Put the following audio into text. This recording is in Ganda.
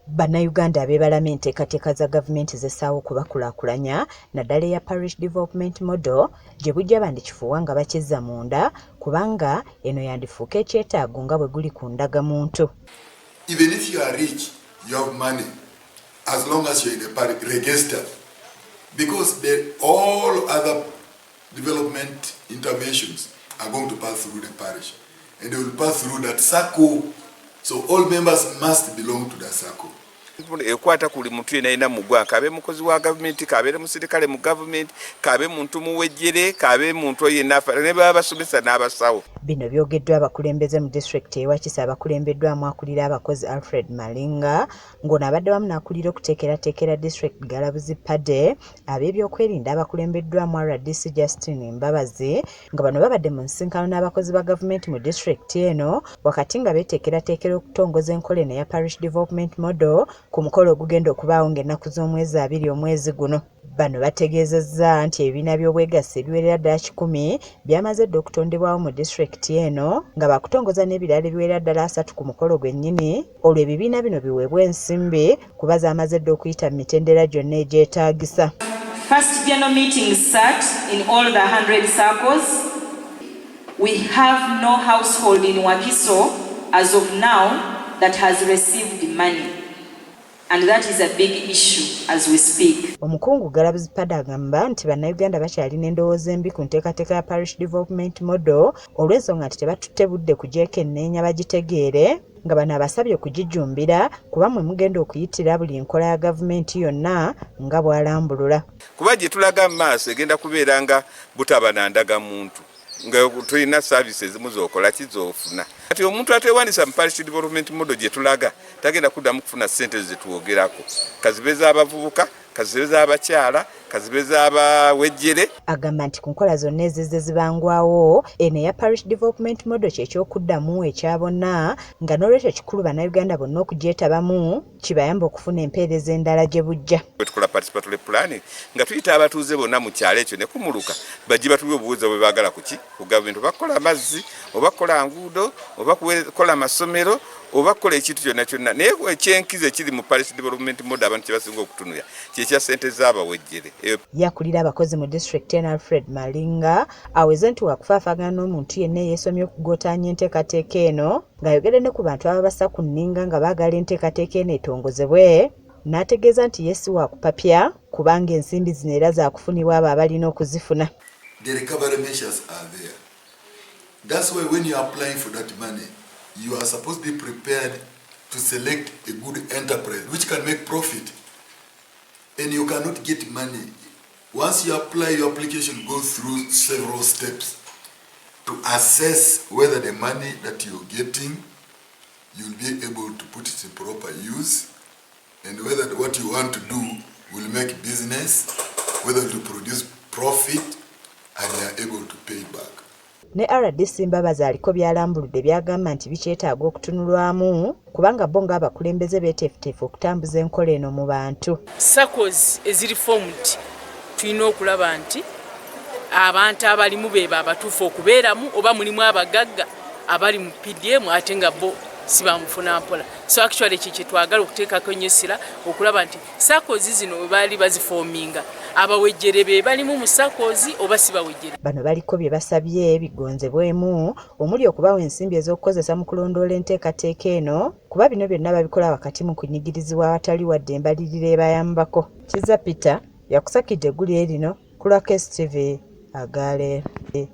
Bannayuganda abeebalamye enteekateeka za gavumenti z'essaawo okubakulaakulanya naddala eya Parish Development Model gye bujja bandikifuuwa nga bakizza munda kubanga eno yandifuuka ekyetaago nga bwe guli ku ndagamuntu. Even if you are rich, you have money, as long as you're in the parish, register. Because all other development interventions are going to pass through the parish. And they will pass through that circle. So all members must belong to that circle. Ekwata ku buli muntu yenna alina mu ggwanga, kabe mukozi wa gavumenti, kabeere musirikale mu gavumenti, kabe muntu muwejjere, kabe muntu yenna, ne baba basomesa n'abasawo. Bino byogeddwa abakulembeze mu disitulikiti ey'e Wakiso abakulembeddwamu akulira abakozi Alfred Malinga, ng'ono abadde wamu n'akulira okuteekerateekera disitulikiti Galabuzi Paddy, ab'ebyokwerinda abakulembeddwamu RDC Justine Mbabazi, nga bano babadde mu nsisinkano n'abakozi ba gavumenti mu disitulikiti eno wakati nga beeteekerateekera okutongoza enkola eno eya Parish Development Model ku mukolo ogugenda okubaawo ng'ennaku z'omwezi 20 omwezi guno. Bano bategeezezza nti ebibiina by'obwegassi ebiwerera ddala 100 byamaze dda okutondebwawo mu disitulikiti eno nga baakutongoza n'ebirala ebiwerera ddala 30 ku mukolo gwennyini, olwo ebibiina bino biweebwe ensimbi kuba zaamaze dda okuyita mu mitendera gyonna egyetaagisa. First general meeting sat in all the 100 circles. We have no household in Wakiso as of now that has received money. And that is a big issue as we speak. Omukungu Galabuzi Paddy agamba nti Bannayuganda bakyalina endowooza embi ku nteekateeka ya Parish Development Model olw'ensonga nti tebatutte budde kugyekenneenya bagitegeere, nga bano abasabye okugijjumbira kuba mwe mugenda okuyitira buli nkola ya gavumenti yonna nga bw'alambulula. Kuba gye tulaga mu maaso egenda kubeera nga butaba na ndagamuntu, nga tulina service ezimu z'okola ki z'ofuna. Kati omuntu atewandiisa mu Parish Development Model gye tulaga tagenda kuddamu kufuna ssente ezo zetwogerako, kazibe z'abavubuka, kazibe z'abakyala, kazibe z'abawejjere. Agamba nti ku nkola zonna ezizze zibangwawo, eno eya Parish Development Model kye kyokuddamu ekya bonna, nga n'olwekyo kikulu Bannayuganda bonna okugyetabamu kibayamba okufuna empeereza endala gye bujja. Bwe tukola participatory planning nga tuyita abatuuze bonna mu kyalo ekyo ne kumuluka bajje batuwe obuweereza bwe baagala ku ki ku gavumenti, oba kukola amazzi, oba kukola nguudo, oba kukola amasomero, oba kukola ekintu kyonna kyonna. Naye ekyenkizo ekiri mu Parish Development Model abantu kye basinga okutunuya kyekya ssente z'abawejjere. Yakulira abakozi mu disitulikiti eno Alfred Malinga aweze nti wakufaafaagana n'omuntu yenna eyeesomye okugootaanya enteekateeka eno, ng'ayogedde ne ku bantu ababasa ku nninga nga baagala enteekateeka eno etongozebwe, n'ategeeza nti ye si waakupapya kubanga ensimbi zino era zaakufunibwa abo abalina okuzifuna. The recovery measures are there. That's why when you are applying for that money, you are supposed to be prepared to select a good enterprise which can make profit. And you cannot get money. Once you apply, your application goes through several steps to assess whether the money that you're getting, you'll be able to put it in proper use, and whether what you want to do will make business, whether to produce profit, and you are able to pay back. Ne RDC Mbabazi aliko by'alambuludde by'agamba nti bikyetaaga okutunulwamu kubanga bo ng'abakulembeze beeteefuteefu okutambuza enkola eno mu bantu. SACCOs eziri formed, tulina okulaba nti abantu abalimu beebo abatuufu okubeeramu, oba mulimu abagagga abali mu PDM ate nga bo si bamufuna mpola. So actually ekyo kyetwagala okuteekako ennyo essira, okulaba nti SACCOs zino we baali baziforminga, abawejjere be balimu mu SACCOs oba si bawejjere. Bano baliko bye basabye bigonzebwemu, omuli okubawa ensimbi ez'okukozesa mu kulondoola enteekateeka eno, kuba bino byonna babikola wakati mu kunyigirizibwa awatali wadde embalirira ebayambako. Kiza Peter yakusakidde eggulire lino ku lwa KSTV agaleero.